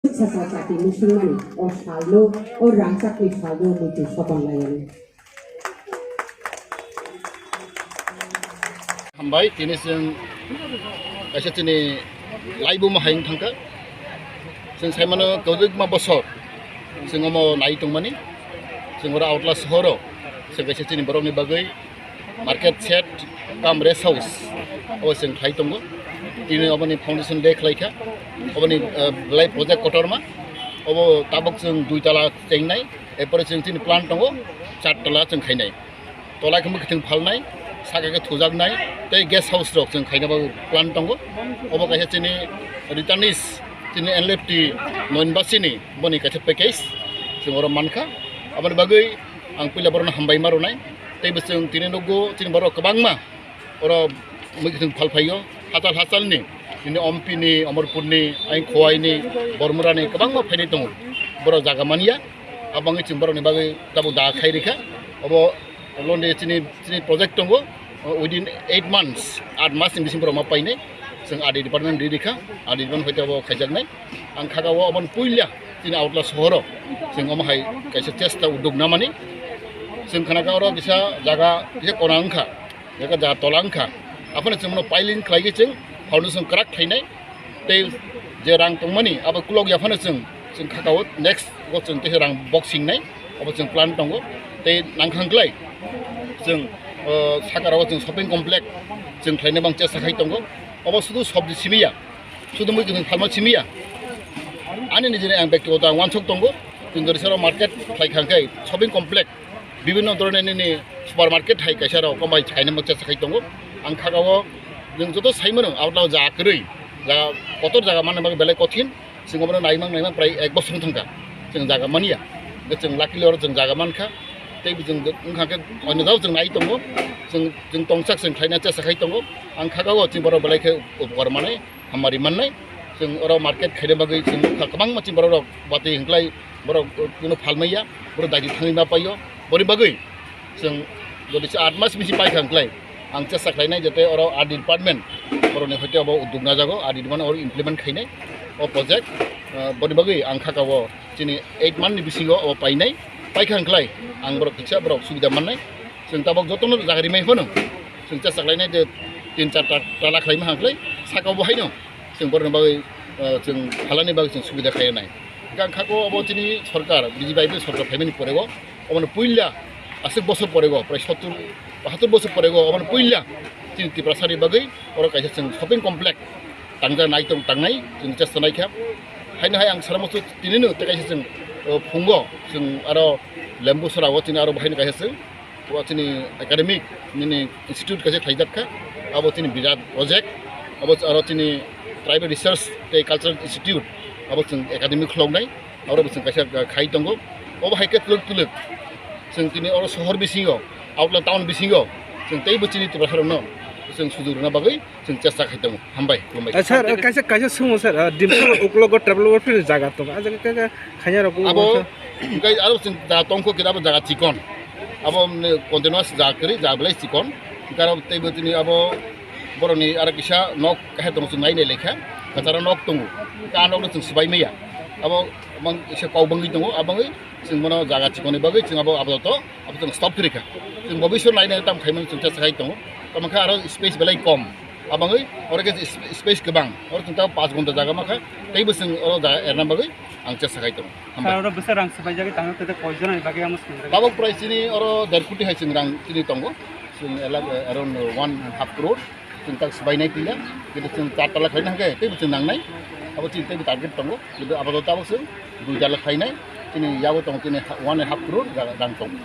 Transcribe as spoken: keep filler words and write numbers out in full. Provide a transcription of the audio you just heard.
Sasa chati musungmani o salno, o rangchakni salno muitu sopan layani. Hambai, tini chwng kaisa chini laibuma hai wng thangkha. Chwng saimano kwbangma bosor chwng omo nai tongmani. Chwng oro Agartala sohoro chwng kaisa chini borokni bagwi market shed cum rest house obo chwng khlai tongo. Tini oboni foundation day khlaikha. Oboni, eh, belai project kotorma. Obo tabuk chwng dui tala chengnai. Erpore chwng chini plan tongo, char tala chwng khainai. Tolai khe mwkhwtwng phalnai, saka khe thujaknai, tei guest house rok chwng khaina bagwi plan tongo. Obo kaisa chini returnees, chini N L F T noinbasini boni kaisa package chwng oro mankha. Aboni bagwi ang puila borokno hambai ma rwnai. Tei bo chwng tini nukgo, chini borok kwbangma oro mwkhwtwng phalphaio, hachal hachalni, nini Ompini, Omorpurni, ayang Khowaini, Bormurani kwbangma phainai tongo. Borok jaga manya, abo wngwi chwng borokni bagwi tabuk da khai rikha. Obo londe chini, chini project tongo, within eight months, aat mas ni bising borok ma painai. Chwng R D department ri rikha, R D department hoite abo khaijaknai. Ang khaga o aboni puila chini Agartala sohoro chwng omo hai kaisa chesta uduk namani. Chwng khanaka oro kisa jaga kisa kona wngkha, jaga jaga tola wngkha. Aphano chwng bono piling khlaigwi chwng foundation kwrak khlainai. Tei je rang tongmani abo kulok yaphano chwng, chwng khaga o next o chwng kisa rang boxing nai, abo chwng plan tongo. Tei nangkha wngklai chwng, o, sakara o chwng shopping complex chwng khlaina bang chesta khai tongo. Obo sudu sobji simiya. Sudu mui kwthwng phalma simiya. Ani nijini ang bektigoto ang wansuk tongo. Chwng jodi sero market khlai kha khe shopping complex, bibinno dhoroner nini supermarket hai kaisa rok omo hai khaina mokcha sakhai tongo. Ang khaga o nwng joto sai mano, aboni jaga kwrwi, jaga kotor jaga manna bagwi belai kothin. Chwng obono naimang naimang prai ek bosor wng thangkha. Chwng jaga manya. Chwng luckily oro chwng jaga mankha. Tei bo chwng wngkha khe oino jagao chwng nai tongo. Chwng, chwng tongsak chwng khlaina chesta khai tongo. Ang khaga o chini borok belai khe upokar manai. Hamari mannai, chwng oro market khaina bagwi chwng nukha kwbangma chini borok rok batwi hwnklai, borok kuno phalmaiya, borok daidi thangwi ma paio, boni bagwi chwng jodi se aat mas bisi paikha hwnklai, ang chesta khlainai jate oro R D department borokni hoite obo uduk najago, R D department oro implement khainai o project, ah, boni bagwi ang kha ka o chini eight month ni bisingo obo painai, paikha hwnklai ang borok kisa borok subida mannai, chwng tabok jotono jaga rimai phano chwng chesta khlainai je tin char ta-, tala khlaima hwnklai saka obo haino. Chwng borokni bagwi, ah, chwng phalani bagwi chwng subida khainai. Hwnkhe ang kha khe obo chini sorkar, B J P I P F sorkar phaimani pore o, obono puila aswk bosor pore o, prai sottur bahattur bosor pore o, obono puila chini Tiprasani bagwi oro kaisa chwng shopping complex tangja nai tong tangnai, chwng chesta nai kha. Haino hai ang sara muchung tinino tei kaisa chwng, o, phungo chwng aro Lembusara o chini aro bahaino kaisa chwng O chini academic nini institute kaisa khlaijak kha, abo chini birat project, abo aro chini tribal research tei cultural institute, abo chwng academic khuloknai, aro bo chwng kaisa khai tongo, obo hai khe twlwk twlwk chwng tini oro sohor bisingo, outlet town bisingo chwng teibo chini Tiprasarokno chwng sujuk rwna bagwi chwng chesta khai tongo. Hambai, khulumbai. Eh, sir, eh, kaisa, kaisa swngmung, sir, eh, Dimsung uklogo travel warfare jaga tongo. Ah, jaga khe, khe khaina rok abo, wngkha. Hwnkhe aro chwng jaga tongkho khe abo jaga chikon. Abo, mm, continuous jaga kwrwi, jaga belai chikon. Hwnkhe aro teibo tini abo borokni aro kisa nok khe tong chwng nai nai lekha. Kwcharo nok tongo. Hwnkhe ah nokno chwng swbai maya. Abo mang kisa kok bangwi tongo. Abangwi chwng bono jaga chikonni bagwi chwng abo apato abo chwng stop khe rikha. Chwng bobiswt nai nai tam khaimani chwng chesta khai tongo. Tamo khe aro space belai kom. Abangwi oro khe sp-, space kwbang. Oro chwng tamo panch ghonta jaga ma kha. Teibo chwng oro jaga erna bagwi ang chesta khai tongo. Hambai. Sir, oro bwsa rang swbaijagwi tangna tete koi jona ni bagwi amo swngjago? Tabuk prai chini oro der koti hai chwng rang chini tongo. Chwng elak, eh, around one and half crore. Chwng tak swbainai tila. Kintu chwng char tala khlaina hwnkhe teibo chwng nangnai. Abo chini teibo target tongo. Kintu apato tabuk chwng dui tala khlainai. Chini yago tongo chini ha-, one and half crore rang tongo.